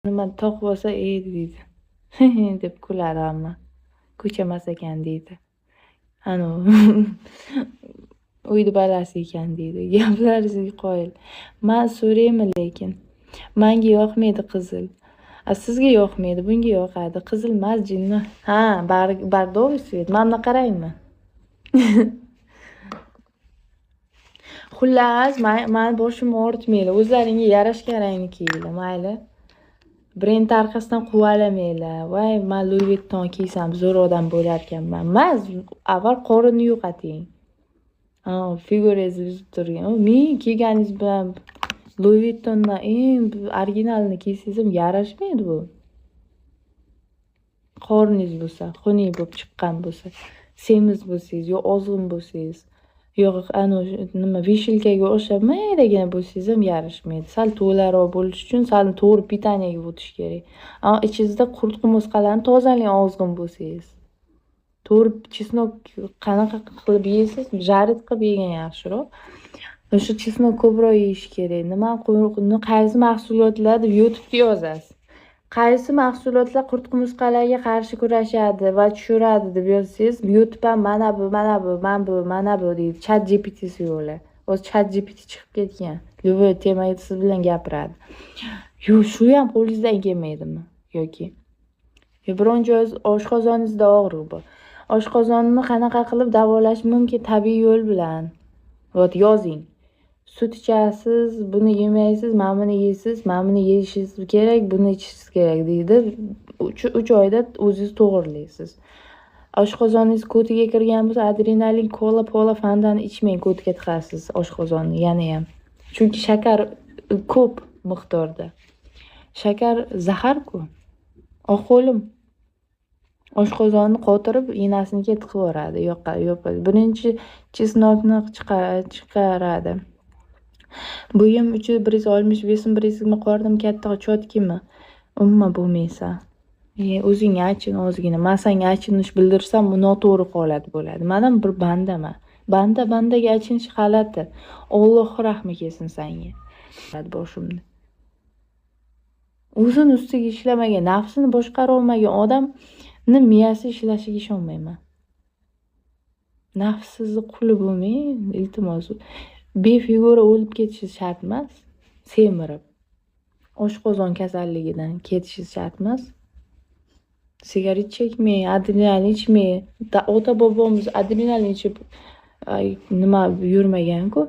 Nima toqib olsa, "E", deydi. Deb kuladi hamma. Ko'chamas ekan, deydi. Anavi uyni balasi ekan, deydi. Gaplaringizga qoyil. Man so'raymi lekin. Manga yoqmaydi qizil. A sizga yoqmaydi, bunga yoqadi. Qizil emas, jinni. Ha, бордовый цвет. Mana bunaqa rangmi? Xullas, mani boshimni og'ritmanglar. O'zlaringga yarashgan rangni kiyginglar, mayli. Brend orqasidan quvalamanglar. "Voy, man Louis Vuitton kiysam, zo'r odam bo'larkanman." Emas, avval qorinni yo'qoting. Ha, figurangizni buzib turgan. Ming kiyganingiz bilan Louis Vuittondan eng originalini kiysangiz ham yarashmaydi bu. Qorningiz bo'lsa, xunuk bo'lib chiqqan bo'lsa, semiz bo'lsangiz yo ozg'in bo'lsangiz, yo anavi nima, вешалка ga o'xshab maydagina bo'lsangiz ham yarashmaydi. Sal to'laroq bo'lish uchun sal to'g'ri питание ga o'tish kerak. Ammo ichingizda qurt qumursqalarni tozalang ozg'in bo'lsangiz. To'g'ri, чеснок qanaqa qilib yeysiz? Жарить qilib yegan yaxshiroq. O'sha чеснок ko'proq yeyish kerak. Nima, qaysi mahsulotlar deb YouTube'ga yozasiz. Qaysi mahsulotlar qurt qumursqalarga qarshi kurashadi va tushiradi deb yozsangiz, YouTube ham mana bu, mana bu, mana bu, mana bu deydi. ChatGPTsi yo'qlar. Hozir ChatGPT chiqib ketgan. Любой temaga siz bilan gapiradi. Yo'q, shu ham qo'lingizdan kelmaydimi yoki? Yo biron joyingiz, oshqozoningizda og'riq bor. Oshqozonni qanaqa qilib davolash mumkin tabiiy yo'l bilan? Вот yozing. Sut ichasiz, buni yemaysiz, mana buni yeysiz, mana buni yeyishingiz kerak, buni ichishingiz kerak, deydi. 3 oyda o'zingiz to'g'rilaysiz. Oshqozoningiz ko'tiga kirgan bo'lsa, adrenalin, kola, pola, fantani ichmang, ko'tiga tiqasiz oshqozonni yanayam. Chunki shakar ko'p miqdorda. Shakar zahar-ku. Oq o'lim. Oshqozonni qotirib, enasinikiga tiqib yuboradi. Yoqqa yo'q. Birinchi чеснок ni chiqaradi. Bo'yim uchi 160, вес im 120, qornim katta, чётки mi? Umuman bo'lmaysan. E, o'zingga achin ozgina. Man senga achinish bildirsam, bu noto'g'ri holat bo'ladi. Man ham bir bandaman. Banda bandaga achinish g'alati. Alloh rahmi kelsin senga. Boshimda. O'zini ustiga ishlamagan, nafsini boshqara olmagan odamni miyasi ishlashiga ishonmayman. Nafsizni quli bo'lmang, iltimos. Befigura o'lib ketishingiz shart emas, semirib. Oshqozon kasalligidan ketishingiz shart emas. Sigaret chekmang, adrenalin ichmang. Ota-bobomiz adrenalin ichib, nima, yurmagan-ku.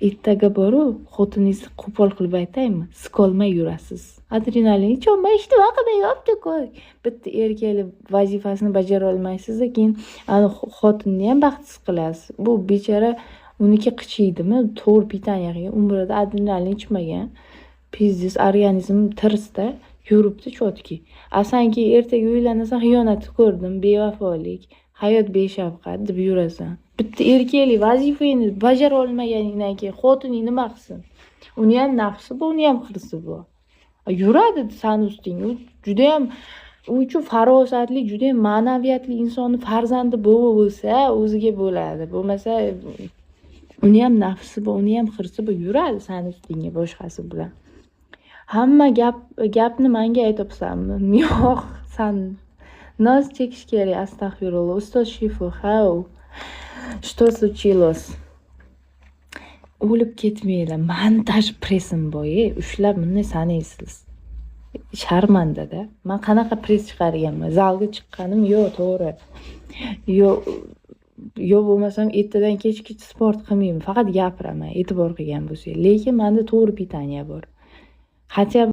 Ertaga boru xotiningizni qo'pol qilib aytaymi, sikolmay yurasiz. Adrenalin icholmay hech nima qilmayapti-ku. Bitta erkaklik vazifasini bajara olmaysiz-da, keyin ani xotinni ham baxtsiz qilasiz. Bu bechora uniki qichiydimi, to'g'ri питание qilgan, umrida adrenalin ichmagan. Пиздец, organizm tirsda yuribdi чётки. A san keyin ertaga uylanasan, xiyonat ko'rdim, bevafolik, hayot beshafqat deb yurasan. Bitta erkaklik vazifangni bajara olmaganingdan keyin xotining nima qilsin? Uni ham nafsi bor, uni ham hirsi bor. Yuradi sani ustingga. U judayam, u uchun farosatli, judayam ma'naviyatli insonni farzandi bo'lsa, o'ziga bo'ladi. Bo'lmasa, uni ham nafsi bor, uni ham hirsi bor, yuradi sani ustingga boshqasi bilan. Hamma gap gapni manga aytyapsanmi? Yo'q, san noz chekish kerak, astag'firulloh. Ustoz Shifu, how? Что случилось? O'lib ketmanglar. Mani даже pressim bor-e, ushlab bunday sanaysiz. Sharmandada. Man qanaqa press chiqarganman? Zalga chiqqanim yo'q, to'g'ri. Yo bo'lmasam ertadan kechgacha sport qilmayman, faqat gapiraman, e'tibor qilgan bo'lsangiz. Lekin manda to'g'ri питание bor. Хотя